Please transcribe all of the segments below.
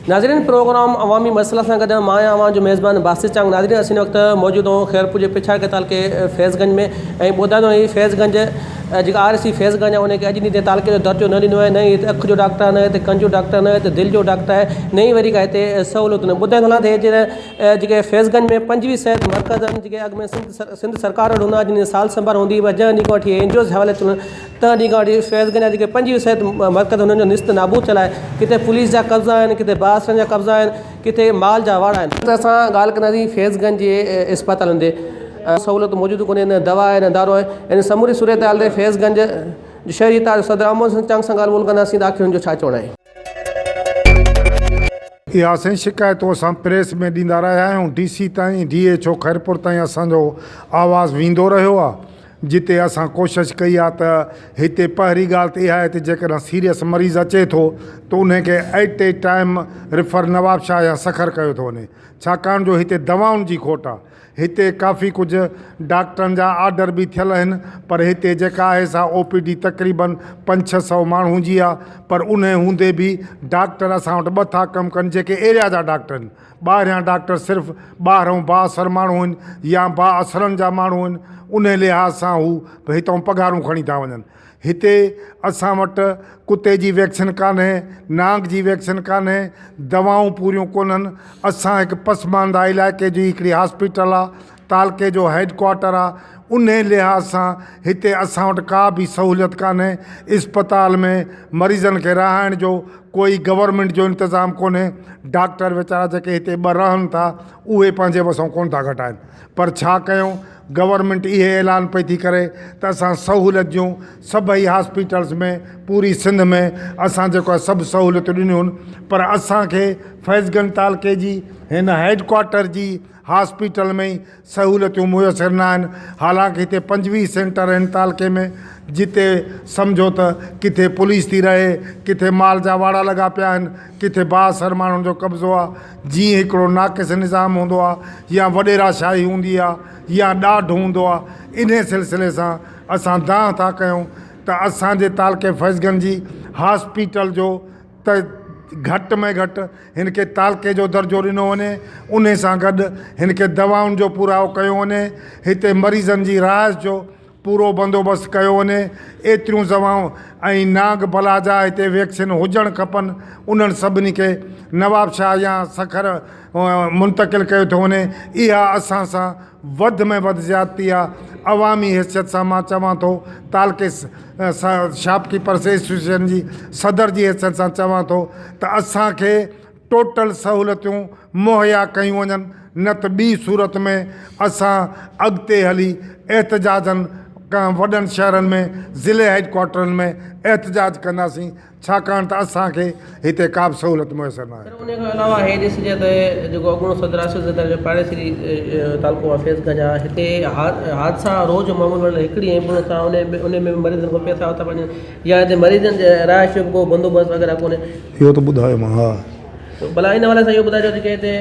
ناظرين پروگرام عوامي مسئلا سان گڏ مان آهيان اوهان جو ميزبان باسط چانگ ناظرين اسين هن وقت موجود آهيون خيرپور جي پڇاڙڪي تعلقي فيض گنج ۾ ۽ ٻڌائيندو هي فيض گنج جيڪا آر سي فيض گنج آهي ان کي اڄ ڏينهن تائين تعلقي جو درجو نه ڏنو آهي نه ئي هتي اک جو ڊاڪٽر آهي نه هتي ڪن جو ڊاڪٽر آهي نه هتي دل جو ڊاڪٽر آهي نه ئي وري ڪا هتي سهولتون آهن ٻڌائيندو هلان ته هي جيڪي فيض گنج ۾ 25 صحت مرڪز آهن جيڪي اڳ ۾ سنڌ سنڌ سرڪار وٽ هوندا هئا جن جي سال سنڀال هوندي هئي پر جنهن ڏينهن کان وٺي اين جي اوز حوالي ٿيل تنهن ڏينهن کان وٺي فيض گنج جا جيڪي 25 صحت مرڪز هنن جو نيست نابود ٿيل آهي. ڪٿي پوليس جا قبضا آهن، ڪٿي بااثرن جا قبضا آهن، ڪٿي مال جا واڙا آهن. ته اسان ڳالهه ڪنداسين فيض گنج جي اسپتالن تي سهولت موجود ڪونهي نه دوا آهي نه دارو آهي ان سموري صورتحال تي فيض گنج جي شهري اتحاد جو صدر احمد حسين چانگ سان ڳالهه ٻولهه ڪنداسين ته آخر هن جو ڇا چوڻ آهي. اها سائين شڪايتون اسان پريس ۾ ڏيندا رهيا آهيون ڊي سي تائين ڊي ايڇ او خيرپور تائين اسان جو آواز ويندو رهيو آهي جتي اسان ڪوشش ڪئي آهي ته هتي پهرين ڳالهه ته اها آهي ته جيڪڏهن سيريس مريض اچي ٿو ته انهي کي at a time refer Nawabshah يا سکر ڪيو ٿو وڃي ڇاڪاڻ جو هتي دوائن جي کوٽ آهي هتي ڪافي ڪجهه ڊاڪٽرن جا آرڊر به ٿيل آهن پر هتي جيڪا آهي سا او پي ڊي تقريبن پنج ڇهه سئو ماڻهو جي آهي پر انهي هوندي به ڊاڪٽر اسان وٽ ٻه ٿا ڪم ڪن جيڪي ايريا جا ڊاڪٽر آهن ٻاهريان ڊاڪٽر صرف ٻاهرئون بااثر ماڻهو آهن يا بااثرن جا ماڻهو آهن انهي لحاظ سان هو هتئون پگهارون کڻي ٿا وڃن. هتي اسان وٽ ڪتي جي ويڪسين ڪانهي، نانگ جي ويڪسين ڪانهي، دوائون پوريون ڪونهن، اسان هڪ پسمانده علائقي جي هڪڙي هاسپيٽل آ، تعلقي جو هيڊ ڪوارٽر آ، انهي لحاظ سان هتي اسان وٽ ڪا به سهوليت ڪانهي، اسپتال ۾ مريضن کي رهائڻ جو ڪوئي گورنمينٽ جو انتظام ڪونهي، ڊاڪٽر ويچارا جيڪي هتي ٻه رهن ٿا اهي پنهنجي وسئون ڪونه ٿا گهٽائن پر ڇا ڪيون گورنمينٽ اهي اعلان پئي ٿي ڪري ته اسان سهولت جون سڀئي هاسپيٽلز ۾ پوري سنڌ ۾ اسان جيڪو آهي سڀ سهولتون ڏنيون پر اسان کي فيض گنج تعلقي جي هن هيڊ ڪوارٽر جي هاسپيٽل ۾ ئي سهولتيون ميسر نه آهن حالانڪ هتي 25 سينٽر آهن تعلقي ۾ جتي سمجهو ته ڪٿي پوليس ٿي رهي ڪٿي مال جا واڙا لڳا پيا آهن ڪٿي بااثر ماڻهن جو قبضو آهي جيئن هڪڙو ناقص نظام هوندو آهي يا وڏيرا شاهي هوندي آهي يا ڏاڍ هوندو آهي انهي سلسلي سان اسان دانهن ٿا ڪيون ته اسان جي تعلقي فيض گنج جي هاسپيٽل جو ته گهٽ ۾ گهٽ هن کي تعلقي جو درجو ڏنو وڃي، انهي سان گڏ هن کي دوائن جو پورائو ڪيو وڃي، هتي مريضن جي رهائش جو پورو بندوبست ڪيو وڃي، ايتريون دوائون ۽ نانگ بلا جا هتي ويڪسين هجڻ کپن، انهن سڀني کي نوابشاهه يا سکر منتقل ڪيو ٿو وڃي، اها اسان سان وڌ ۾ وڌ زيادتي آ، عوامي حيثيت سان مان چوان ٿو تعلقي شاپ ڪيپرس ايسوسيئيشن جي صدر جي حيثيت سان چوان ٿو ته اسان کي ٽوٽل سهولتيون مهيا ڪيون وڃن نه ته ٻي صورت ۾ اسان اڳتي هلي احتجاجن ڪنهن وڏن شهرن ۾ ضلعي هيڊ ڪوارٽرن ۾ احتجاج ڪنداسين ڇاڪاڻ ته اسان کي هتي ڪا به سهولت ميسر ناهي. سر انهي کان علاوه هي ڏسجي ته جيڪو اڳوڻو صدر آصف زرداري جو پاڙيسري تعلقو آهي فيض گنج آهي هتي حادثا روز جو معمول بڻيل هڪڙي ايمبولنس آهي انهي انهي ۾ به مريضن کان پئسا ورتا وڃن يا هتي مريضن جي رهائش جو به ڪو بندوبست وغيره ڪونهي. اهو ته ٻڌايو مان ها. ڀلا ان حوالي سان اهو ٻڌائجو جيڪي هتي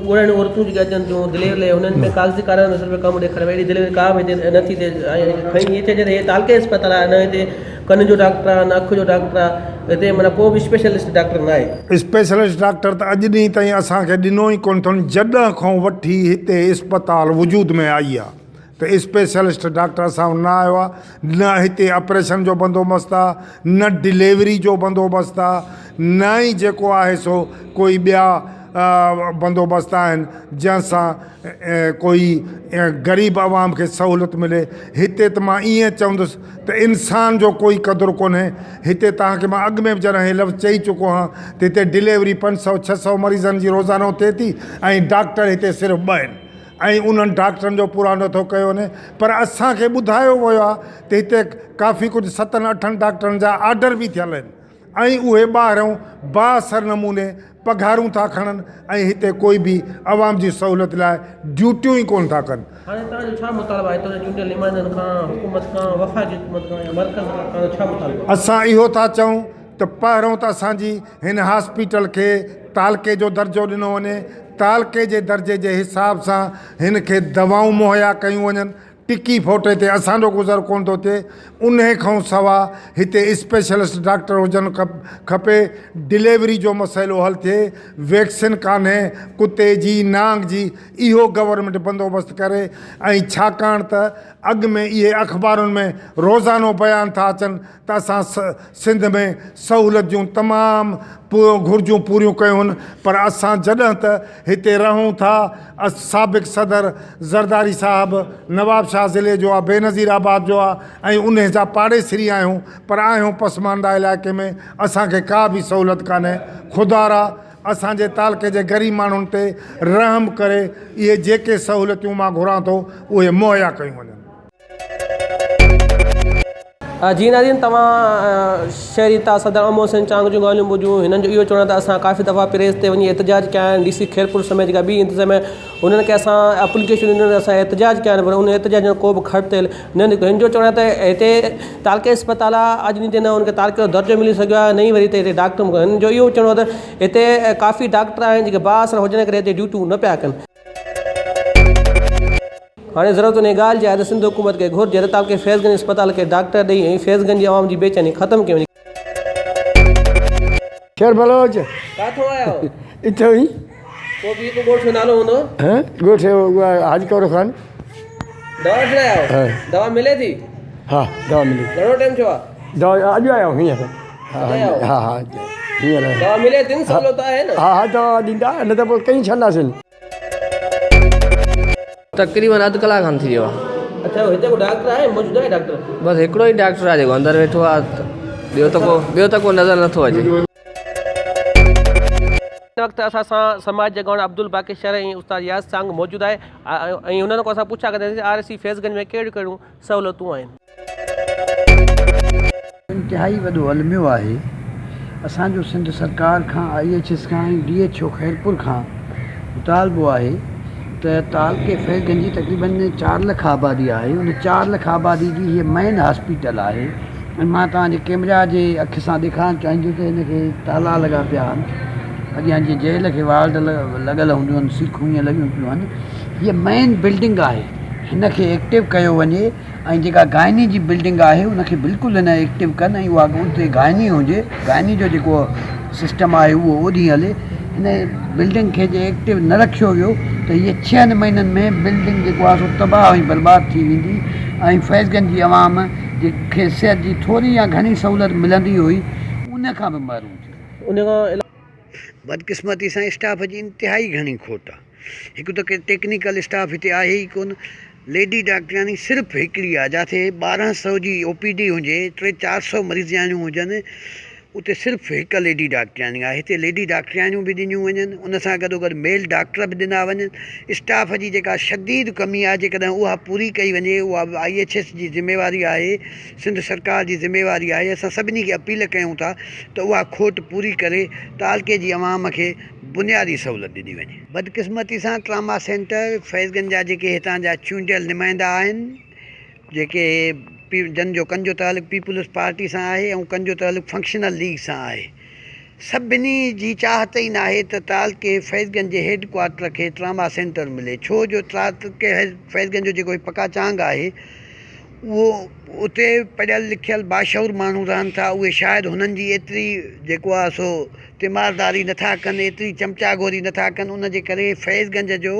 ڳوڙهاڻيون عورتون جيڪي اچن ٿيون ڊليوري لاء انهن ۾ ڪاغذي ڪارروائي ۾ صرف ڪم ڏيکاريو اهڙي ڊليوري ڪا به هتي نه ٿي ٿئي ۽ کڻي ائين چئجي ته هي تعلقي اسپتال آهي نه هتي ڪن جو ڊاڪٽر آهي نه اک جو ڊاڪٽر آهي هتي معنيٰ ڪو به اسپيشلسٽ ڊاڪٽر نه آهي. اسپيشلسٽ ڊاڪٽر ته اڄ ڏينهن تائين اسان کي ڏنو ئي ڪونه اٿن جڏهن کان وٺي هتي اسپتال وجود ۾ آئي آهي ته اسپيشلسٽ ڊاڪٽر اسان وٽ نه آيو آهي نه هتي آپريشن جو بندوبست آهي نه ڊليوري جو بندوبست آهي نه ئي جيڪو آهي سو ڪوئي ٻيا بندوبست آهن جنهن سان ڪوئي غريب عوام کي سهولت ملي هتي ته مان ائين چوندس ته انسان جو ڪوئي قدر ڪونهي هتي توهان کي مان اڳ ۾ به جڏهن هي لفظ چئي چڪو آهيان ته هتي ڊليوري پنج سئو ڇهه سئو مريضن جي روزانو ٿئي ٿي ۽ ڊاڪٽر هتي صرف ٻه آهن ۽ انهن ڊاڪٽرن جو پورا نٿو ڪيو وڃي پر اسان کي ٻڌايو ويو آهي ته هتي ڪافي ڪجهه ستن اٺن ڊاڪٽرن جا آرڊر به ٿيل آهن ۽ اهي ٻاهرئون بااثر نموني پگهارون ٿا کڻن ۽ هتي ڪوئي به عوام جي سهولت لاء ڊيوٽيون ئي ڪونه ٿا ڪن. هاڻي توهان جو ڇا مطالبو آهي هتان جي چونڊيل نمائندن کان، حڪومت کان، وفاقي حڪومت کان يا مرڪز کان توهان جو ڇا مطالبو آهي؟ اسان اهو ٿا چئون ته پهريون ته اسان جي هن هاسپيٽل کي تعلقي جو درجو ڏنو وڃي، تعلقي جي درجي جي حساب سان هن کي دوائون مهيا ڪيون وڃن. ٽڪي ڦوٽي تي اسان جو گذر ڪونه ٿو ٿئي. انهي کان سوا هتي اسپيشلسٽ ڊاڪٽر هجن کپي، ڊليوري جو مسئلو حل ٿئي، ويڪسين ڪانهي ڪتي جي نانگ جي اهو گورنمينٽ بندوبست ڪري ۽ ڇاڪاڻ ته اڳ ۾ اهي اخبارن ۾ روزانو بيان ٿا اچن ته اسان سنڌ ۾ سهولت جون تمام گهرجون پوريون ڪيون هن پر اسان جڏهن ته هتي رهون ٿا سابق صدر زرداري صاحب نوابشاهه ضلعي جو آ بينظير آباد جو آ ۽ انهي جا پاڙيسري آهيون پر آهيون پسمانده علائقي ۾ اسان کي ڪا به سهولت ڪانهي خدارا اسان جي تعلقي جي غريب ماڻهن تي رحم ڪري اهي جيڪي سهولتيون مان گهران ٿو اهي مهيا ڪيون وڃن. جي ناظرين توهان شهري اتحاد صدر امو حسين چانگ جون ڳالهيون ٻڌيون هنن جو اهو چوڻ آهي ته اسان ڪافي دفعا پريس تي وڃي احتجاج ڪيا آهن ڊي سي خيرپور سميت جيڪا ٻي انتظاميا انهن کي اسان اپليڪيشن ڏنيون اسان احتجاج ڪيا آهن پر ان احتجاج جو ڪو به کڙ تيل نه نڪتو هن جو چوڻ آهي ته هتي تعلقي اسپتال آهي اڄ ڏينهن تي نه ان کي تعلقي جو درجو ملي سگهيو آهي نه ئي وري هتي ڊاڪٽر هن جو اهو چوڻ آهي ته هتي ڪافي ڊاڪٽر آهن جيڪي بااثر هجڻ ڪري هتي ڊيوٽيون نه پيا ڪن. هاڻي ضرورت انهيء ڳالهه جي آهي ته سنڌ حڪومت کي گهرجي ته تعلقي فيض گنج اسپتال کي ڊاڪٽر ڏئي ۽ فيض گنج جي عوام جي بيچيني ختم ڪئي وڃي. شير بلوچ. ڪاٿو آيا آهيو؟ اتو ئي. ڪو به هڪ ڳوٺ جو نالو هوندو؟ ها ڳوٺ حاجي ڪورو خان. دوا وٺڻ آيا آهيو؟ ها. دوا ملي ٿي؟ ها دوا ملي ٿي. گهڻو ٽائيم ٿيو آهي؟ دوا اڄ آيا آهيون هينئر. اڄ آيا آهيو؟ ها ها هينئر. دوا ملي ٿي نه سولو ته آهي نه؟ ها ها دوا ڏيندا نه ته پوء ڪئين ڇڏنداسين. تقريبن اڌ ڪلاڪ کن ٿي ويو آهي. اڇا هتي ڪو ڊاڪٽر آهي موجود آهي ڊاڪٽر؟ بس هڪڙو ئي ڊاڪٽر آهي جيڪو اندر ويٺو آهي ٻيو ته ڪو ٻيو ته ڪو نظر نٿو اچي. هن وقت اسان سان سماج جي اڳواڻ عبدالباقي شر ۽ استاد ياز سانگ موجود آهي ۽ هنن کان اسان پڇا ڪنداسين آر سي فيض گنج ۾ ڪهڙيون ڪهڙيون سهولتون آهن. انتهائي وڏو الميو آهي اسان جو سنڌ سرڪار کان I H S کان ۽ ڊي ايڇ او خيرپور کان مطالبو آهي ته تعلقي فيض گنج جي تقريبن چار لک آبادي آهي ان چار لک آبادي جي هيء مين هاسپيٽل آهي ۽ مان توهان جي ڪيمرا جي اک سان ڏيکارڻ چاهيندس ته هن کي تالا لڳا پيا آهن اڳيان جيئن جيل کي وارڊ لڳل هونديون آهن سيخون ائين لڳيون پيون آهن هيء مين بلڊنگ آهي هن کي ايڪٽو ڪيو وڃي ۽ جيڪا گائني جي بلڊنگ آهي ان کي بلڪل نه ايڪٽو ڪن ۽ اها اتي گائني هجي گائني جو جيڪو سسٽم آهي اهو اوڏي هلي هن بلڊنگ کي جي ايڪٽو نه رکيو ويو ته هيء ڇهن مهينن ۾ بلڊنگ جيڪو آهي سو تباهه ۽ برباد ٿي ويندي ۽ فيض گنج جي عوام جي کي صحت جي ٿوري يا گهڻي سهولت ملندي هئي ان کان به محروم ٿي ويندي. ان کان علاوه. بدقسمتي سان اسٽاف جي انتهائي گهڻي کوٽ آهي. هڪ ته ڪي ٽيڪنيڪل اسٽاف هتي آهي ئي ڪونه. ليڊي ڊاڪٽرياڻي صرف هڪڙي آهي جاٿي 12 سئو جي او پي ڊي هجي ٽي چار سئو مريضياڻيون هجن اتي صرف هڪ ليڊي ڊاڪٽرياڻي آهي. هتي ليڊي ڊاڪٽرياڻيون به ڏنيون وڃن ان سان گڏوگڏ ميل ڊاڪٽر به ڏنا وڃن. اسٽاف جي جيڪا شديد ڪمي آهي جيڪڏهن اها پوري ڪئي وڃي اها به I H S جي ذميواري آهي. سنڌ سرڪار جي ذميواري آهي اسان سڀني کي اپيل ڪيون ٿا ته اها کوٽ پوري ڪري تعلقي جي عوام کي بنيادي سهولت ڏني وڃي. بدقسمتي سان ٽراما سينٽر فيض گنج جا جيڪي هتان جا چونڊيل نمائندا آهن جيڪي جن جو ڪن جو تعلق پيپلز پارٽي سان آهي ۽ ڪن جو تعلق فنڪشنل ليگ سان آهي سڀني جي چاهت ئي ناهي ته تعلقي فيض گنج جي هيڊ ڪوارٽر کي ٽراما سينٽر ملي ڇو جو تعلقي فيض گنج جو جيڪو هي پڪا چانگ آهي اهو اتي پڙهيل لکيل باشعور ماڻهو رهن ٿا اهي شايد هنن جي ايتري جيڪو آهي سو تيمارداري نٿا ڪن ايتري چمچا گوري نٿا ڪن ان جي ڪري فيض گنج جو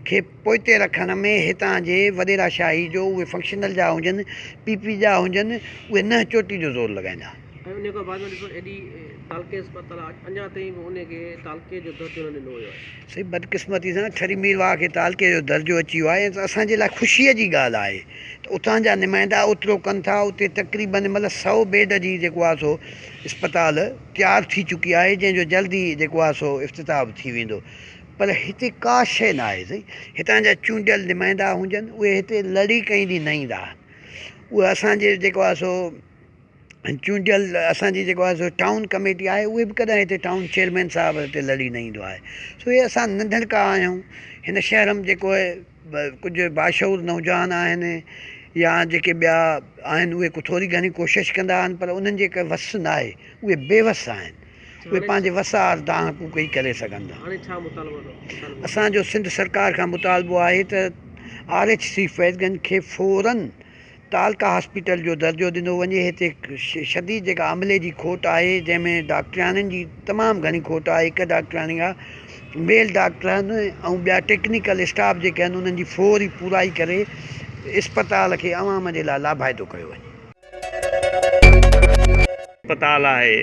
کي پوئتي رکڻ ۾ هتان جي وڏيرا شاهي جو اهي فنڪشنل جا هجن پي پي جا هجن اهي ننهن چوٽي جو زور لڳائيندا. ۽ ان کان بعد ۾ ڏسو ايڏي تعلقي اسپتال آهي اڃا تائين به ان کي تعلقي جو درجو نه ڏنو ويو آهي. سائين بدقسمتي سان ٺري ميرواهه کي تعلقي جو درجو اچي ويو آهي ۽ اسان جي لاء خوشيء جي ڳالهه آهي ته اتان جا نمائندا اوترو ڪن ٿا اتي تقريبن هن مهل سئو بيڊ جي جيڪو آهي سو اسپتال تيار ٿي چڪي آهي جنهن جو جلد ئي جيڪو آهي سو افتتاح به ٿي ويندو پر هتي ڪا شيء نه آهي سائين هتان جا چونڊيل نمائندا هجن اهي هتي لڙي ڪئين ڏينهن نه ايندا آهن اهي اسان جي جيڪو آهي سو چونڊيل اسان جي جيڪو آهي سو ٽائون ڪميٽي آهي اهي به ڪڏهن هتي ٽائون چيئرمين صاحب هتي لڙي نه ايندو آهي سو اهي اسان ننڌڻڪا آهيون هن شهر ۾ جيڪو آهي ڪجهه باشعور نوجوان آهن يا جيڪي ٻيا آهن اهي ڪو ٿوري گهڻي ڪوشش ڪندا آهن پر انهن جي ڪا وس نه آهي اهي بي وس آهن اهي پنهنجي وس آهر دانهن ڪوڪ ئي ڪري سگهن ٿا اسان جو سنڌ سرڪار کان مطالبو آهي ته R H C Faiz Ganj کي فورن تعلقه هاسپيٽل جو درجو ڏنو وڃي هتي شديد جيڪا عملي جي کوٽ آهي جنهن ۾ ڊاڪٽرياڻين جي تمام گهڻي کوٽ آهي هڪ ڊاڪٽرياڻي آهي ميل ڊاڪٽر آهن ۽ ٻيا ٽيڪنيڪل اسٽاف جيڪي آهن انهن جي فوري پورائي ڪري اسپتال کي عوام جي لاء لاڀائتو ڪيو وڃي. اسپتال آهي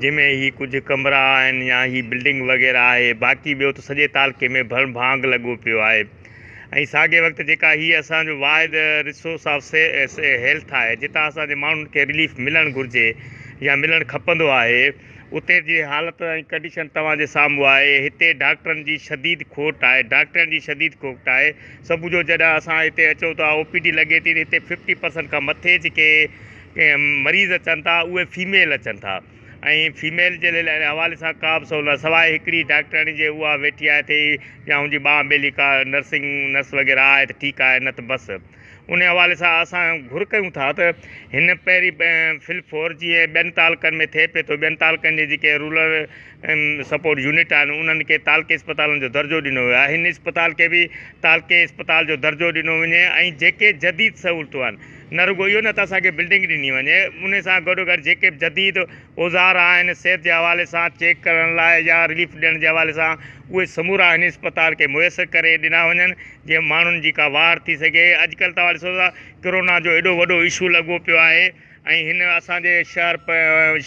جنهن ۾ هي ڪجهه ڪمرا آهن يا هي بلڊنگ وغيره آهي باقي ٻيو ته سڄي تعلقي ۾ ڀڙ ڀانگ لڳو پيو آهي ۽ ساڳي وقت جيڪا هي اسان جو واحد ريسورس آف هيلٿ آهي جتان اسان جي ماڻهن کي رليف ملڻ گهرجي يا ملڻ کپندو آهي اتي جي حالت ۽ ڪنڊيشن توهان جي سامهون آهي هتي ڊاڪٽرن جي شديد کوٽ آهي ڊاڪٽرن جي شديد کوٽ آهي صبح جو جڏهن اسان هتي اچون ٿا او پي ڊي لڳي ٿي هتي ففٽي پرسنٽ کان مٿي جيڪي مريض اچن ٿا اهي فيميل اچن ٿا ۽ فيميل جي حوالي سان ڪا به سهولت ناهي سواء هڪڙي ڊاڪٽرياڻي جي اها ويٺي آهي ٿي يا ان جي ٻانهن ٻيلي ڪا نرسنگ نرس وغيره آهي ته ٺيڪ آهي نه ته بس ان حوالي سان اسان گهر ڪيون ٿا ته هن پهرين فل فور جيئن ٻين تعلقن ۾ ٿئي پئي ٿو ٻين تعلقن جي جيڪي رورل سپورٽ يونٽ آهن انهن کي تعلقي اسپتالن جو درجو ڏنو ويو آهي هن اسپتال کي به تعلقي اسپتال جو درجو ڏنو وڃي ۽ جيڪي جديد سهولتون آهن نه رڳو اهو نه ته اسان کي بلڊنگ ڏني وڃي ان سان گڏو گڏ جيڪي به جديد اوزار آهن صحت جي حوالي سان چيڪ ڪرڻ لاء يا رليف ڏيڻ جي حوالي سان اهي سمورا هن اسپتال کي ميسر ڪري ڏنا وڃن جيئن ماڻهن جي ڪا واهر ٿي سگهي اڄڪلهه توهان ڏسو ٿا ڪرونا جو ايڏو وڏو اشو لڳو پيو آهي ۽ هن اسان جي شهر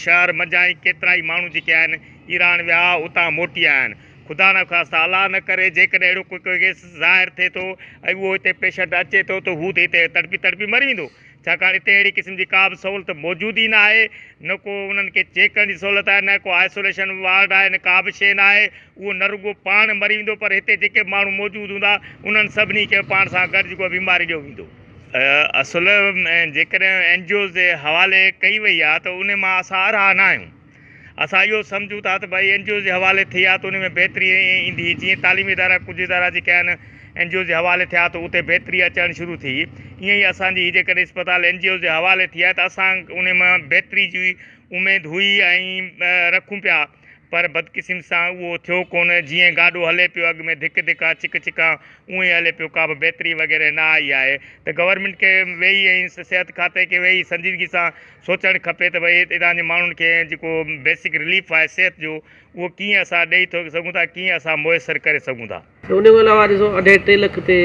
شهر منجهان ئي ڪيترائي ماڻهو جيڪي آهن ايران ويا اتان موٽي آيا آهن خدا نخواسته الله نه ڪري جيڪڏهن اهڙو ڪو ڪيس ظاهر ٿئي ٿو ۽ اهو هتي پيشنٽ اچي ٿو ته هو ته هتي تڙپي تڙپي مري ويندو ڇاڪاڻ هتي اهڙي قسم جي ڪا به سهولت موجود ئي نه آهي نه ڪو انهن کي چيڪ ڪرڻ جي سهولت آهي نه ڪو آئسوليشن وارڊ آهي نه ڪا به شيء نه آهي اهو نه رڳو پاڻ مري ويندو پر هتي جيڪي به ماڻهو موجود هوندا انهن سڀني کي پاڻ سان گڏ جيڪو بيماري ڏيو ويندو. اصل جيڪڏهن اين جي اوز جي حوالي ڪئي وئي آهي ته ان مان اسان آراهه نه آهيون. اسان اهو سمجهون ٿا ته ڀائي اين جي اوز جي حوالي ٿئي ها ته ان ۾ بهتري ايندي جيئن تعليمي ادارا ڪجهه ادارا جيڪي آهن اين جي اوز جي حوالي ٿيا ته اتي بهتري اچڻ شروع ٿي ائين ئي اسان جي هي جيڪڏهن اسپتال اين جي اوز جي حوالي ٿي آهي ته اسان ان مان بهتري جي اميد هئي ۽ رکون پيا پر بدقسمتي سان اهو ٿيو ڪونه جيئن گاڏو هلي پيو اڳ ۾ ڌڪ ڌڪا چڪ چڪا اونئن ئي هلي پيو ڪابه بهتري وغيره نه آئي آهي ته گورنمينٽ کي ويهي ۽ صحت کاتي کي ويهي سنجيدگي سان سوچڻ کپي ته ڀئي هتان جي ماڻهن کي جيڪو بيسڪ رليف آهي صحت جو اهو ڪيئن اسان ڏئي ٿو سگهون ٿا ڪيئن اسان ميسر ڪري سگهون ٿا. ان کان علاوه ڏسو اڍائي ٽي لک تي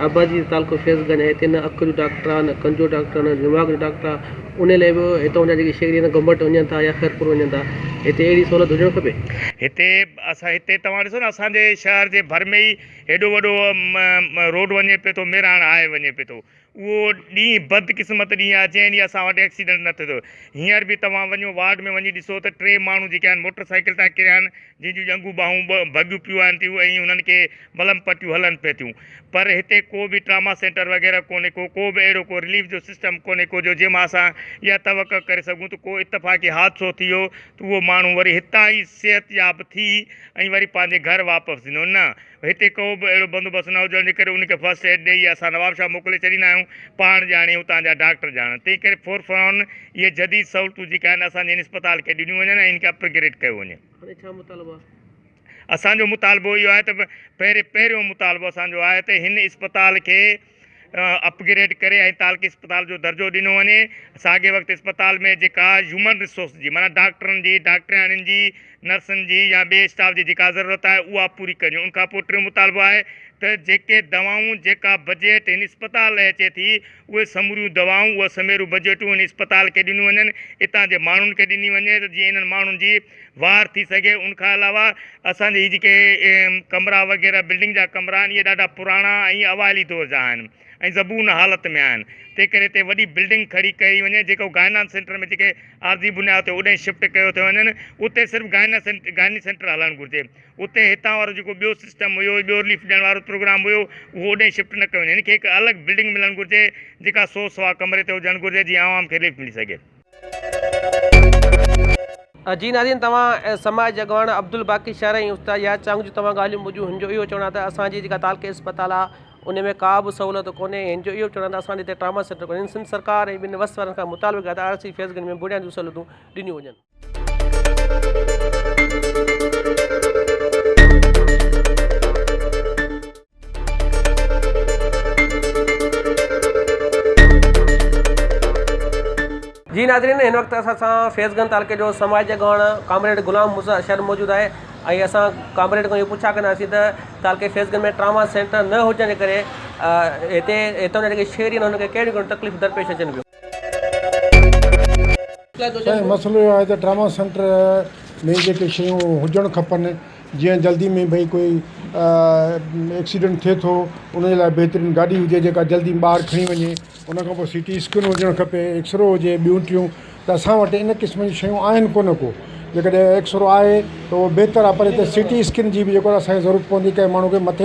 آبادي جو تعلقو فيض گنج آهي هتي نه اک جو ڊاڪٽر آهي نه ڪن جو ڊاڪٽر آهي نه دماغ جو ڊاڪٽر آهي ان لاء به هتان جا جيڪي شهري آهن گمبٽ وڃن ٿا يا خيرپور وڃن ٿا هتي اهڙي سهولت هجڻ کپي. هتي اسان هتي توهان ڏسو نه اسان جي شهر جي ڀر ۾ ئي هيڏو وڏو روڊ وڃي پئي ٿو ميراڻ هاء وڃي پئي ٿو اهو ڏينهن بدقسمت ڏينهن آهي جنهن ڏينهن اسان وٽ ايڪسيڊنٽ نه ٿيو. هينئر به توهان وڃو وارڊ ۾ وڃي ڏسو ته ٽي ماڻهو جيڪي آهن موٽر سائيڪل تان ڪريا آهن جن جون ڄنگهون ٻانهون ڀڳيون پيون آهن ٿيون ۽ انهن کي ملم پٽيون هلن پئي ٿيون پر هتي ڪو به ٽراما سينٽر وغيره ڪونهي ڪو ڪو به اهڙو ڪو رليف جو سسٽم ڪونهي ڪو جو جنهن مان اسان اها توقع ڪري سگهون ته ڪو اتفاقي حادثو ٿي ويو ته اهو ماڻهو وري هتان ئي صحتياب ٿي ۽ وري پنهنجي گهر واپس ايندو نه هتي ڪو به اهڙو بندوبست نه هجڻ جي ڪري ان کي فرسٽ ايڊ ڏيئي اسان نوابشاهه موڪلي ڇڏيندا آهيون، پاڻ ڄاڻي اتان جا ڊاڪٽر ڄاڻن. تنهن ڪري فور فورن اهي جديد سهولتون جيڪي آهن اسان جي هن اسپتال کي ڏنيون وڃن ۽ ان کي اپگريڊ ڪيو وڃي. هاڻي ڇا مطالبو آهي؟ اسان جو مطالبو اهو آهي ته پهرين پهريون مطالبو اسان جو آهي ته هن اسپتال کي اپگريڊ ڪري ۽ تعلقي اسپتال جو درجو ڏنو وڃي ساڳئي وقت اسپتال ۾ جيڪا هيومن ريسورس جي معنيٰ ڊاڪٽرن جي ڊاڪٽرياڻين جي نرسن جي يا ٻئي اسٽاف جي جيڪا ضرورت آهي اها پوري ڪئي وڃي ان کان پوء ٽيون مطالبو آهي ته جيڪي دوائون جيڪا بجيٽ هن اسپتال لاء اچي ٿي اهي سموريون دوائون اهي سميرون بجيٽون هن اسپتال کي ڏنيون وڃن اتان جي ماڻهن کي ڏني وڃي ته جيئن انهن ماڻهن جي واهر ٿي سگهي ان کان علاوه اسان جي هي جيڪي ڪمرا وغيره بلڊنگ جا ڪمرا آهن اهي ڏاڍا پراڻا ۽ اوائلي دور جا آهن ۽ زبون حالت ۾ آهن تنهن ڪري هتي وڏي بلڊنگ کڙي ڪئي وڃي جيڪو گائنان سينٽر ۾ جيڪي عارضي بنياد تي اوڏانهن شفٽ ڪيو ٿو وڃن اتي صرف گائنا گائني سينٽر هلڻ گهرجي اتي هتان وارو جيڪو ٻيو سسٽم هيو ٻيو رليف ڏيڻ وارو پروگرام هيو اهو اوڏانهن شفٽ نه ڪيو وڃي هن کي هڪ الڳ بلڊنگ ملڻ گهرجي جيڪا سو سوا ڪمري تي هجڻ گهرجي جيئن عوام کي رليف ملي سگهي. جي ناظرين توهان سماج اڳواڻ عبدالباقي شر ۽ استاد ياد چانگ جون توهان ڳالهيون ٻڌيون هن جو اهو چوڻ آهي ته اسان جي جيڪا تعلقي اسپتال آهي ان ۾ ڪا به سهولت ڪونهي هن جو اهو چوڻ آهي ته اسان جي هتي ٽراما سينٽر ڪونهي هن سنڌ سرڪار ۽ ٻين وس وارن کان مطالبو ڪيو آهي ته آر سي فيض گنج ۾ بنيادي سهولتون ڏنيون وڃن. جي ناظرين هن وقت اسان سان فيض گنج تعلقي جو سماجي اڳواڻ ڪامريڊ غلام موسيٰ شر موجود آهي ۽ اسان ڪامريڊ کان اهو پڇا ڪنداسين ته تعلقي فيض گنج ۾ ٽراما سينٽر نه هجڻ جي ڪري هتي هتان جا جيڪي شهري آهن انهن کي ڪهڙيون ڪهڙيون تڪليفون درپيش اچن پيون. سائين مسئلو اهو آهي ته ٽراما سينٽر ۾ جيڪي شيون هجڻ کپن جيئن جلدي ۾ ڀئي ڪوئي ايڪسيڊنٽ ٿئي ٿو ان جي لاء بهترين گاڏي هجي جيڪا جلدي ٻاهر کڻي وڃي ان کان پوء سي ٽي اسڪين هجڻ کپي ايڪسرو هجي ٻيون ٽيون ته اسان وٽ ان قسم جون شيون آهن ڪونه ڪو جيڪڏهن ايڪسرو آهي ته اهو بهتر آهي پر هتي سي ٽي اسڪين جي به جيڪو آهي اسان کي ضرورت پوندي ڪنهن ماڻهو کي مٿي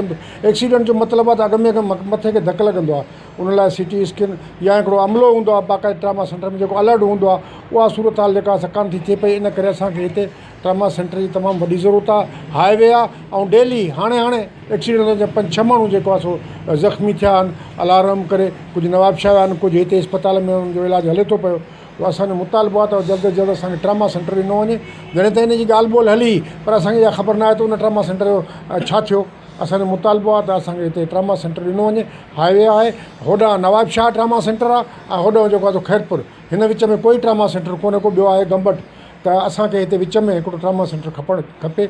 ايڪسيڊنٽ جو مطلب آهي ته اڳ ۾ مٿي کي ڌڪ لڳندو آهي ان لاء سي ٽي اسڪين يا هڪڙو عملو هوندو آهي باقاعده ٽراما سينٽر ۾ جيڪو الرٽ هوندو آهي اها صورت حال جيڪا سا ڪانه ٿي ٿئي پئي ان ڪري اسان کي هتي ٽراما سينٽر جي تمام وڏي ضرورت آهي هاء وي آهي ۽ ڊيلي هاڻي هاڻي ايڪسيڊنٽ جا پنج ڇهه ماڻهو جيڪو آهي سو زخمي ٿيا آهن الله رحم ڪري ڪجهه نوابشاهه ويا آهن ڪجهه هتي اسپتال ۾ انهن جو علاج هلي ٿو پيو تو اسان جو مطالبو آهي ته جلد از جلد اسان کي ٽراما سينٽر ڏنو وڃي جڏهن ته ان جي ڳالهه ٻولهه هلي پر اسان کي اها خبر ناهي ته ان ٽراما سينٽر جو ڇا ٿيو اسان جو مطالبو آهي ته اسان کي هتي ٽراما سينٽر ڏنو وڃي هاء وي آهي هوڏانهن نوابشاهه ٽراما سينٽر آهي ۽ هوڏانهن جيڪو آهي سو خيرپور هن وچ ۾ ڪوئي ٽراما سينٽر ڪونهي ڪو ٻيو آهي گمبٽ ته اسان کي هتي وچ ۾ هڪڙو ٽراما سينٽر کپڻ کپي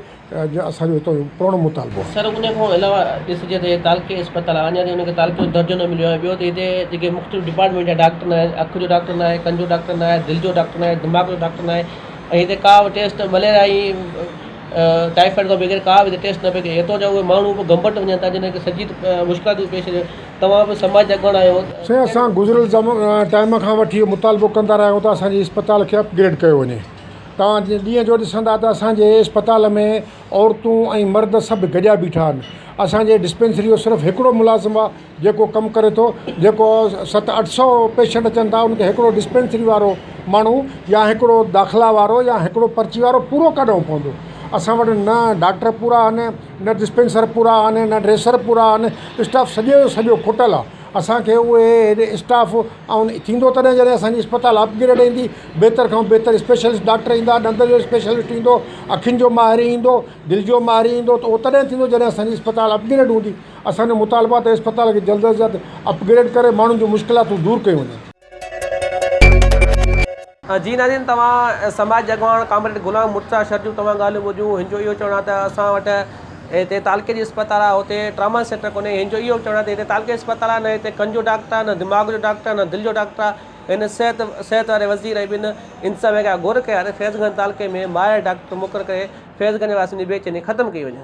جو اسان جو هتو جو پراڻو مطالبو آهي. سر ان کان علاوه ڏسجي ته هي تعلقي اسپتال آهي اڃا تائين ان کي تعلقي جو درجو نه مليو آهي ٻيو ته هتي جيڪي مختلف ڊپارٽمينٽ جا ڊاڪٽر نه آهن اک جو ڊاڪٽر نه آهي ڪن جو ڊاڪٽر نه آهي دل جو ڊاڪٽر نه آهي دماغ جو ڊاڪٽر نه آهي ۽ هتي ڪا به ٽيسٽ مليريا ۽ ٽائيفائيڊ کان بغير ڪا به ٽيسٽ نه پئي ڪئي هتو جا اهي ماڻهو به گمبٽ وڃن ٿا جن کي سڄي مشڪلاتون پيش اچن توهان به سماج جا اڳواڻ آهيو. سائين اسان گذريل ٽائيم کان وٺي اهو مطالبو ڪندا رهيا آهيون ته اسان جي اسپتال کي اپ گريڊ ڪيو وڃي توهان ڏينهن جو ڏسندا ته اسان جي اسپتال ۾ عورتون ۽ مرد سڀ گڏيا بيٺا آهن اسان جي ڊسپينسري جو صرف هڪڙو ملازم آهي جيڪو ڪم ڪري ٿو جيڪو ست اٺ سو پيشنٽ اچن ٿا ان کي هڪڙو ڊسپينسري وارو ماڻهو يا هڪڙو داخلا وارو يا هڪڙو پرچي وارو پورو ڪڍڻو پوندو اسان وٽ نه ڊاڪٽر پورا آهن نه ڊسپينسر پورا آهن نه ڊريسر پورا آهن اسٽاف سڄو جو سڄو کٽل آهي اسان کي اهي هيڏي اسٽاف ۽ ٿيندو تڏهن جڏهن اسان جي اسپتال اپگريڊ ايندي بهتر کان بهتر اسپيشلسٽ ڊاڪٽر ايندا ڏند جو اسپيشلسٽ ايندو اکين جو ماهر ايندو دل جو ماهر ايندو ته اهو تڏهن ٿيندو جڏهن اسان جي اسپتال اپگريڊ هوندي اسان جو مطالبو آهي ته اسپتال کي جلد از جلد اپگريڊ ڪري ماڻهن جون مشڪلاتون دور ڪيون وڃن. جي ناظرين توهان سماج جي اڳواڻ ڪامريڊ غلام مرتضيٰ شر جون توهان ڳالهيون ٻڌيون هن جو اهو چوڻ آهي ته اسان وٽ هتي تعلقي جي اسپتال آهي هتي ٽراما سينٽر ڪونهي هن جو اهو به چوڻ آهي ته هتي تعلقي اسپتال آهي نه هتي ڪن جو ڊاڪٽر آهي نه دماغ جو ڊاڪٽر آهي نه دل جو ڊاڪٽر آهي هن صحت صحت واري وزير ۽ ٻين انتظاميا کي گهر ڪئي آهي ته فيض گنج تعلقي ۾ ماهر ڊاڪٽر مقرر ڪري فيض گنج واسين جي بي چيني ختم ڪئي وڃي.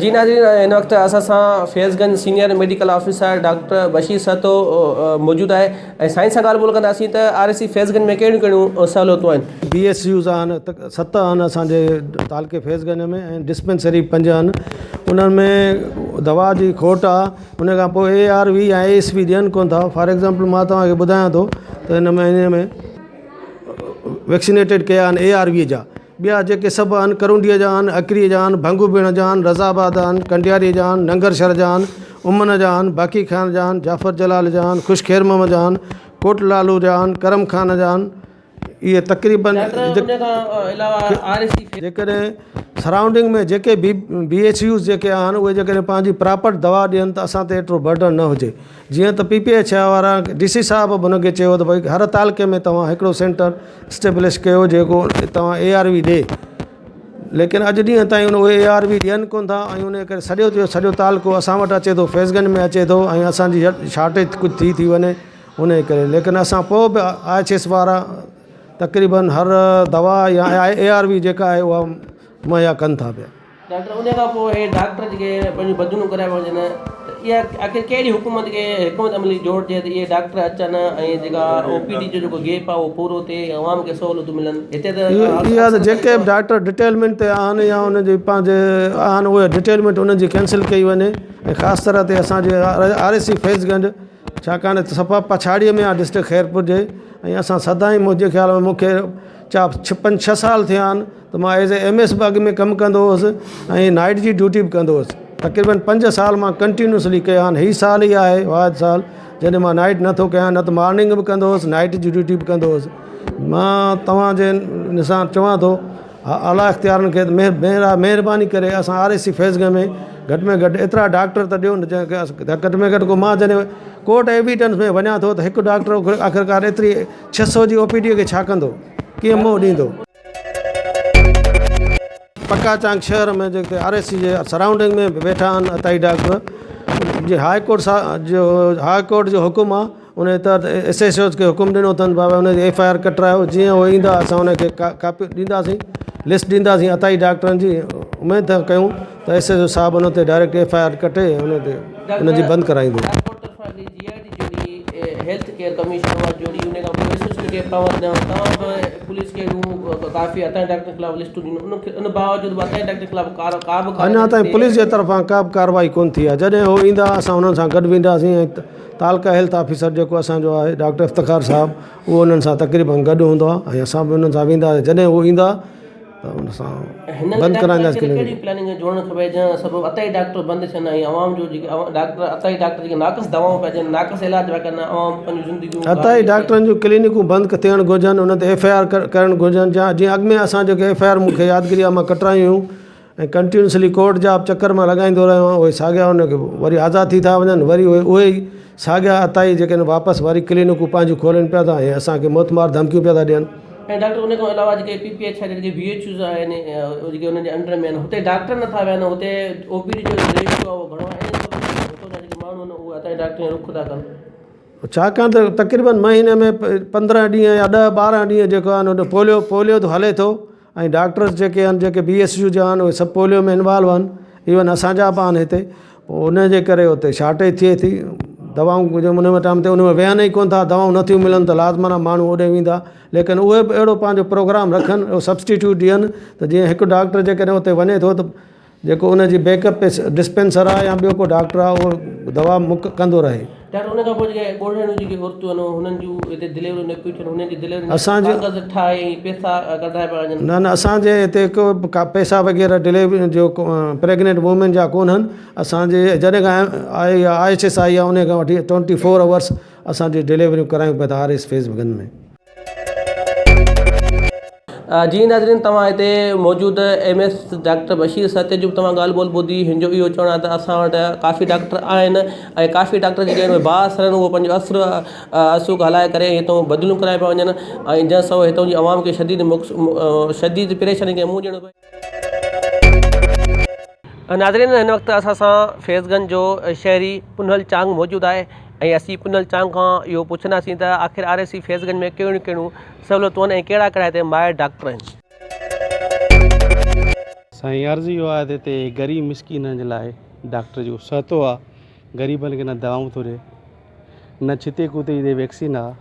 جي ناظرين هن وقت اسان سان Faizganj senior medical officer doctor Bashir Sahito موجود آهي ۽ سائين سان ڳالهه ٻولهه ڪنداسين ته R S C Faiz Ganj ۾ ڪهڙيون ڪهڙيون سهولتون آهن. بي ايس يوز آهن ست آهن اسان جي تعلقي فيض گنج ۾ ۽ ڊسپينسري پنج آهن انهن ۾ دوا جي کوٽ آهي ان کان پوء اي آر وي ۽ اي ايس وي ڏين ڪونه ٿا فار ايگزامپل مان توهان کي ٻڌايان ٿو ته هن مهيني ۾ ويڪسينيٽيڊ ڪيا آهن اي آر وي جا ٻيا جيڪي سڀ آهن ڪرونڊيء جا آهن اڪريء جا آهن ڀنگو ڀيڻ جا آهن رضا آباد آهن ڪنڊياريء جا آهن ننگر شھر جا آهن امن جا آهن باقي خان جا آهن جعفر جلال جا آهن خوش خير محمد جا آهن ڪوٽ لالو جا آهن ڪرم خان جا آهن اهي تقريبن جيڪڏهن سرائونڊنگ ۾ جيڪي به بي ايڇ يوز جيڪي آهن اهي جيڪڏهن پنهنجي پراپر دوا ڏين ته اسان تي ايترو برڊن نه هجي جيئن ته پي پي ايڇ I وارا ڊي سي صاحب به ان کي چيو ته ڀئي هر تعلقي ۾ توهان هڪڙو سينٽر اسٽيبلش ڪيو جيڪو توهان اي آر وي ڏي ليڪن اڄ ڏينهن تائين اهي اي آر وي ڏين ڪونه ٿا ۽ ان ڪري سڄو جو سڄو تعلقو اسان وٽ اچي ٿو فيض گنج ۾ اچي ٿو ۽ اسانجي شارٽيج ڪجهه ٿي ٿي وڃي ان ڪري ليڪن اسان پوء به I H S وارا تقريبن هر دوا يا اي آر وي جيڪا آهي اها مهيا ڪن ٿا پيا. ڊاڪٽر ان کان پوء اهي ڊاڪٽر جيڪي پنهنجون بدليون ڪرائي وڃن ته اها آخر ڪهڙي حڪومت کي حڪمت عملي جوڙجي ته اهي ڊاڪٽر اچن ۽ جيڪا او پي ڊي جو جيڪو گيپ آهي اهو پورو ٿئي ۽ عوام کي سهولتون ملن هتي ته اها ته جيڪي به ڊاڪٽر ڊٽيلمينٽ تي آهن يا ان جي پنهنجي آهن اهي ڊٽيلمينٽ انهن جي ڪينسل ڪئي وڃي ۽ خاص طرح تي اسان جي R S C Faiz Ganj ڇاڪاڻ ته صفا پڇاڙيء ۾ آهي ڊسٽرڪٽ خيرپور جي ۽ اسان سدائين منهنجي خيال ۾ مون کي چار پنج ڇهه سال ٿيا آهن ته مان ايز اي ايم ايس به اڳ ۾ ڪم ڪندو هوس ۽ نائيٽ جي ڊيوٽي به ڪندو هوس تقريبن پنج سال مان ڪنٽينيوسلي ڪيا آهن هي سال ئي آهي واحد سال جڏهن مان نائيٽ نٿو ڪيان نه ته مارننگ به ڪندو هوس نائيٽ جي ڊيوٽي به ڪندو هوس مان توهان جي ان سان چوان ٿو اعليٰ اختيارن کي ته مهرباني ڪري اسان R S C Faiz Ganj ۾ گهٽ ۾ گهٽ ايترا ڊاڪٽر ته ڏيو نه جنهن کي گهٽ ۾ گهٽ ڪو مان جڏهن ڪورٽ ايويڊنس ۾ وڃان ٿو ته هڪ ڊاڪٽر آخرڪار ايتري 600 جي او پي ڊي کي ڇا ڪندو ڪيئن منهن ڏيندو. پڪا چانگ شهر ۾ جيڪي آر ايس سي جي سرائونڊنگ ۾ به ويٺا آهن عطائي ڊاڪٽر جي هاء ڪورٽ سان جو هاء ڪورٽ جو حڪم آهي ان جي تحت ايس ايس اوز کي حڪم ڏنو اٿن بابا ان جي ايف I R ڪٽرايو جيئن اهي ايندا اسان ان کي ڪاپي ڏينداسين لسٽ ڏينداسين عطائي ڊاڪٽرن جي اميد ٿا ڪيون ته ايس ايس او صاحب ان تي ڊائريڪٽ ايف I R ڪٽي ان تي ان جي بند ڪرائيندو. هاء ڪورٽ طرفان هڪڙي جي I ٽي جوڙي هيلٿ ڪيئر ڪميشن اها جوڙي ان کان پوء ايس ايس پي کي پاور ڏنو توهان به پوليس کي اهڙيون ڪافي عطائي ڊاڪٽرن خلاف لسٽون ڏنيون ان کي ان باوجود به عطائي ڊاڪٽرن خلاف ڪا ڪا به اڃا تائين پوليس جي طرفان ڪا به ڪارروائي ڪونه ٿي آهي جڏهن هو ايندا اسان انهن سان گڏ وينداسين ۽ تعلقه هيلٿ آفيسر جيڪو اسان جو آهي ڊاڪٽر افتخار صاحب اهو انهن سان تقريبن گڏ هوندو آهي ۽ اسان به انهن سان وينداسين جڏهن هو ايندا ته ان سان هنن بند ڊاڪٽرن ڪرائينداسين کي ڪلينڪ. ڪهڙي پلاننگ جوڙڻ کپي جنهن سبب عطائي ڊاڪٽر بند ٿين ۽ عوام جو جيڪي ڊاڪٽر عطائي ڊاڪٽر جيڪي ناقص دوائون پيا ڏين ناقص علاج پيا ڪن عوام پنهنجون زندگيون عطائي ڊاڪٽرن جون ڪلينڪون بند ٿيڻ گهرجن انهن تي ايف I R ڪرڻ گهرجن جا جيئن اڳ ۾ اسان جيڪي ايف I R مون کي يادگيري آهي مان ڪٽرايون هيون ۽ ڪنٽينيوسلي ڪورٽ جا به چڪر مان لڳائيندو رهيو آهيان اهي ساڳيا ان کي وري آزاد ٿي ٿا وڃن وري اهي اهي ئي ساڳيا عطائي جيڪي آهن واپس وري ڪلينڪون پنهنجون کولين پيا ٿا ۽ اسان کي موتمار ڌمڪيون پيا ٿا ڏين. ۽ ڊاڪٽر ان کان علاوه جيڪي پي پي ايڇ آهي جيڪي بي ايڇ يوز آهن جيڪي انهن جي انڊر ۾ آهن هتي ڊاڪٽر نٿا ويهن هتي او پي ڊي جو ريشو آهي اهو گهڻو آهي ان سبب هتو جا جيڪي ماڻهو آهن اهي عطائي ڊاڪٽرن جو رخ ٿا ڪن. ڇاڪاڻ ته تقريبن مهيني ۾ 15 ڏينهن يا 10 12 ڏينهن جيڪو آهي پوليو پوليو ته هلي ٿو ۽ ڊاڪٽرس جيڪي آهن جيڪي بي ايس يو جا آهن اهي سڀ پوليو ۾ انوالو آهن ايون اسان جا به آهن هتي پوء ان جي ڪري اتي شارٽيج ٿئي ٿي دوائون ان ۾ ٽائيم تي ان ۾ ويهن ئي ڪونه ٿا دوائون نٿيون ملن ته لازمن ماڻهو اوڏي ويندا ليڪن اهي به اهڙو پنهنجو پروگرام رکن اهڙو سبسٽيٽيوٽ ڏين ته جيئن هڪ ڊاڪٽر جيڪڏهن اتي وڃي ٿو ته جيڪو ان جي بيڪ اپ ڊسپينسر آهي يا ٻيو ڪو ڊاڪٽر آهي اهو دوا مڪ ڪندو رهي. ڊاڪٽر ان کان پوء جيڪي ڳوڙهڻيون جيڪي عورتون آهن هنن جون هتي ڊليوريون نه پيون ٿين هنن جي ڊليورين جا اسان جي ڪاغذ ٺاهي ۽ پيسا ڪڍرايا پيا وڃن. نه نه اسان جي هتي ڪو به پيسا وغيره ڊليوري جو پريگنينٽ وومين جا ڪونهن اسان جي جڏهن کان آء I H S I آهي ان کان وٺي 24 آورس اسان جي ڊليوريون ڪرايون پيا ٿا آر ايس فيض گنج ۾. جي ناظرين توهان هتي موجود M S doctor Bashir Sahito جي به توهان ڳالهه ٻولهه ٻڌي هن جو اهو چوڻ آهي ته اسان وٽ ڪافي ڊاڪٽر آهن ۽ ڪافي ڊاڪٽر جيڪي آهن اهي بااثر آهن اهي پنهنجو اثر رسوخ هلائي ڪري هتان بدليون ڪرائي پيا وڃن ۽ جنهن سبب هتان جي عوام کي شديد شديد پريشاني کي منهن ڏيڻو پئي ناظرين هن وقت اسان سان فيض گنج جو شهري پنهل چانگ موجود آهي ۽ اسين پنهل چانگ کان اهو پڇنداسين ته آخر R S C Faiz Ganj ۾ ڪهڙيون ڪهڙيون سهولتون آهن ۽ ڪهڙا ڪهڙا هتي ماهر ڊاڪٽر آهن. سائين عرض اهو آهي ته هتي غريب مسڪينن جي لاء ڊاڪٽر جو سهتو آهي غريبن کي نه دوائون ٿو ڏي نه ڇتي ڪتي جي ويڪسين آهي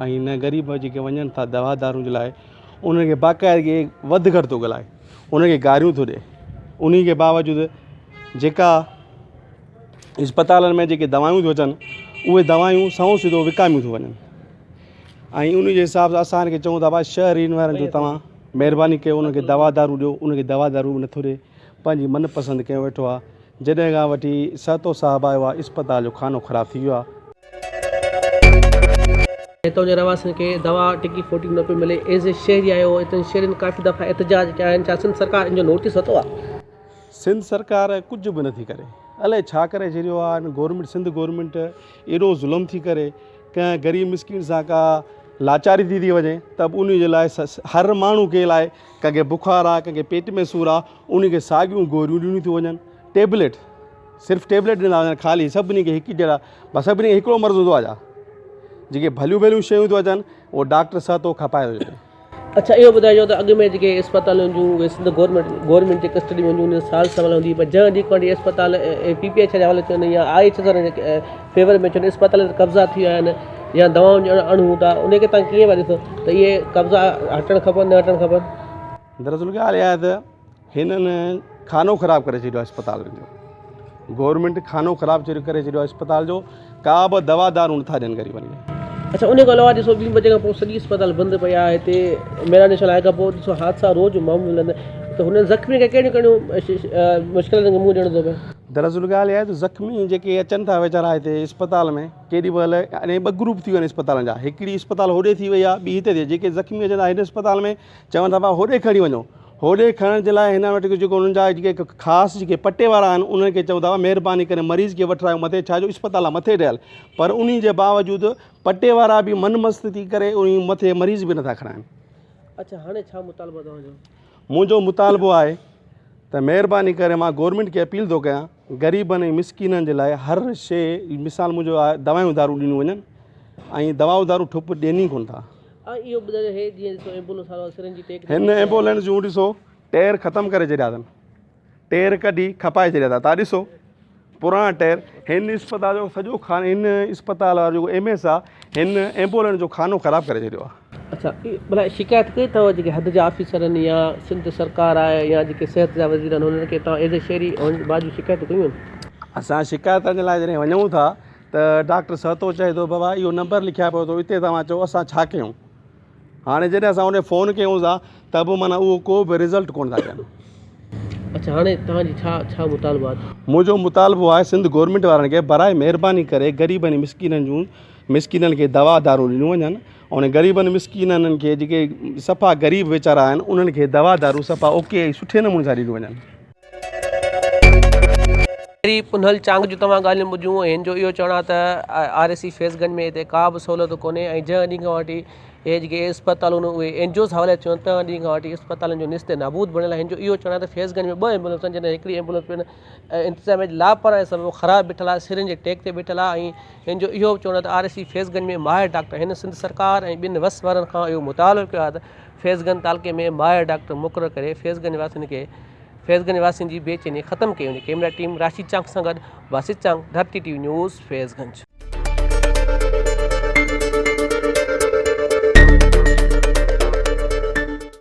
۽ نه غريب جيڪي وڃن ٿا دوا دارون جي لاء انهن کي باقاعدگي وڌ گهٽ ٿو ڳالهائي انهن کي گاريون ٿو ڏي انهي کي باوجود جيڪا اسپتالن ۾ جيڪي دوائون ٿيون اچن اهي دوائون سنئون سڌو وڪاميون ٿيون وڃن ۽ ان جي حساب سان اسان کي چئون ٿا ڀاء شهري وارن جو توهان مهرباني ڪيو انهن کي دوا دارو ڏيو ان کي دوا دارو به نٿو ڏي پنهنجي من پسند ڪيو ويٺو آهي جڏهن کان وٺي سهتو صاحب آيو آهي اسپتال جو خانو خراب ٿي ويو آهي. هتان جي رهواسين کي دوا ٽڪي ڦوٽي نه پئي ملي ايز اي شهري آهيو هتان جي شهرين ڪافي دفعا احتجاج ڪيا آهن ڇا سنڌ سرڪار ان جو نوٽيس ورتو آهي. سنڌ سرڪار ڪجهه به نٿي ڪري الائي ڇا ڪري ڇڏيو آهي هن گورنمينٽ سنڌ گورنمينٽ ايڏو ظلم ٿي ڪري ڪنهن غريب مسڪين سان ڪا لاچاري ٿي ٿي وڃي ته به انهي جي لاء هر ماڻهو کي لاء ڪنهن کي بخار آهي ڪنهن کي پيٽ ۾ سور آهي انهي کي ساڳيون گوريون ڏنيون ٿيون وڃن ٽيبليٽ صرف ٽيبليٽ ڏنا وڃن خالي سڀني کي هڪ جهڙا بس سڀني کي هڪڙو مرض هوندو آهي ڇا جيڪي ڀليون ڀليون شيون ٿيون اچن اهو ڊاڪٽر سهتو کپائي ٿو ڇڏي. اڇا اهو ٻڌائجو ته اڳ ۾ جيڪي اسپتالن جون اهي سنڌ گورنمينٽ گورنمينٽ جي ڪسٽڊي ۾ هونديون هيون سال سنڀال هوندي هئي پر جنهن ڏينهن کان وٺي اسپتال پي پي ايڇ جي حوالي ٿيون يا I H S وارن جي فيور ۾ ٿيون اسپتالن تي قبضا ٿي ويا آهن يا دوائن جو اڻ هوند آهي ان کي توهان ڪيئن پيا ڏسو ته اهي قبضا هٽڻ کپن نه هٽڻ کپن. دراصل ڳالهه اها آهي ته هنن خانو خراب ڪري ڇڏيو آهي اسپتالن جو گورنمينٽ خانو خراب ڪري ڇڏيو آهي اسپتال جو ڪا به دوا دارو نٿا ڏين غريبن کي. اڇا ان کان علاوه ڏسو ٻين بجي کان پوء سڄي اسپتال بند پئي آهي هتي ميرا نيشنل هاء کان پوء ڏسو حادثا روز معمول آهن ته هنن زخمين کي ڪهڙيون ڪهڙيون مشڪلن کي منهن ڏيڻو ٿو پئي. دراصل ڳالهه اها آهي ته زخمي جيڪي اچن ٿا ويچارا هتي اسپتال ۾ ڪيڏي مهل يعني ٻه گروپ ٿي ويا آهن اسپتالن جا هڪڙي اسپتال هوڏي ٿي وئي آهي ٻي هتي ٿي جيڪي زخمي اچن ٿا هن اسپتال ۾ چون ٿا ڀاء هوڏي کڻي وڃو. هوڏي کڻڻ جي لاء هن وٽ جيڪو انهن جا جيڪي خاص جيڪي پٽي وارا آهن انهن کي چون ٿا مهرباني ڪري مريض کي وٺرايو مٿي ڇا جو اسپتال آهي مٿي ٺهيل پر انهي جي باوجود پٽي وارا به من مست ٿي ڪري انهي مٿي مريض به نٿا کڻائن. اڇا هاڻي ڇا مطالبو توهان جو؟ منهنجو مطالبو آهي ته مهرباني ڪري مان گورنمينٽ کي اپيل ٿو ڪيان غريبن ۽ مسڪينن جي لاء هر شي مثال منهنجو آهي دوائون دارون ڏنيون وڃن ۽ دوائون دارون ٺپ ڏين ئي ڪونه ٿا. اهو ٻڌايو هي جيئن ڏسو ايمبولنس وارو سرن جي ٽيڪ هن ايمبولنس جون ڏسو ٽير ختم ڪري ڇڏيا اٿن ٽير ڪڍي کپائي ڇڏيا اٿا تان ڏسو پراڻا ٽير هن اسپتال جو سڄو خانو هن اسپتال وارو جيڪو ايم ايس آ هن ايمبولنس جو خانو خراب ڪري ڇڏيو آ. اڇا ڀلا شڪايت ڪئي اٿو جيڪي حد جا آفيسر آهن يا سنڌ سرڪار آهي يا جيڪي صحت جا وزير آهن انهن کي توهان ايز اي شهري هن باجو شڪايتون ڪيون آهن. اسان شڪايتن جي لاء جڏهن وڃون ٿا ته ڊاڪٽر سهتو چئي ٿو بابا اهو نمبر لکيا پيو اٿو اتي توهان چئو اسان ڇا ڪيون هاڻي جڏهن اسان ان فون ڪيون ٿا ته به معنيٰ اهو ڪو به رزلٽ ڪونه ٿا ڏين. اڇا هاڻي توهان جي ڇا ڇا مطالبو آهي؟ منهنجو مطالبو آهي سنڌ گورنمينٽ وارن کي براء مهرباني ڪري غريبن ۽ مسڪينن جون مسڪينن کي دوا دارون ڏنيون وڃن ۽ غريبن مسڪينن کي جيڪي صفا غريب ويچارا آهن انهن کي دوا دارون صفا اوڪي ۽ سٺي نموني سان ڏنيون وڃن. پهرين پنهل چانگ جون توهان ڳالهيون ٻڌيون ۽ هن جو اهو چوڻ آهي ته آر اي سي فيض گنج ۾ هتي ڪا به سهولت ڪونهي ۽ جنهن ڏينهن کان وٺي اهي جيڪي اسپتالون اهي اين جي اوز حوالي ٿيون تنهن ڏينهن کان وٺي اسپتالن جو نست نابود بڻيل آهي هن جو اهو چوڻ آهي ته فيض گنج ۾ ٻه ايمبولنس آهن جڏهن هڪڙي ايمبولنس پڻ انتظاميه جي لاپرواهي سبب خراب بيٺل آهي سرن جي ٽيڪ تي بيٺل آهي ۽ هن جو اهو به چوڻ آهي ته آر اي سي فيض گنج ۾ ماهر ڊاڪٽر هن سنڌ سرڪار ۽ ٻين وس وارن کان اهو مطالبو ڪيو آهي ته فيض گنج تعلقي ۾ ماهر ڊاڪٽر مقرر ڪري فيض گنج واسين کي فيض گنج واسين جي بي چيني ختم ڪئي وڃي ڪيمرا ٽيم راشد چانگ سان گڏ Basit Chang Dharti T V news Faizganj.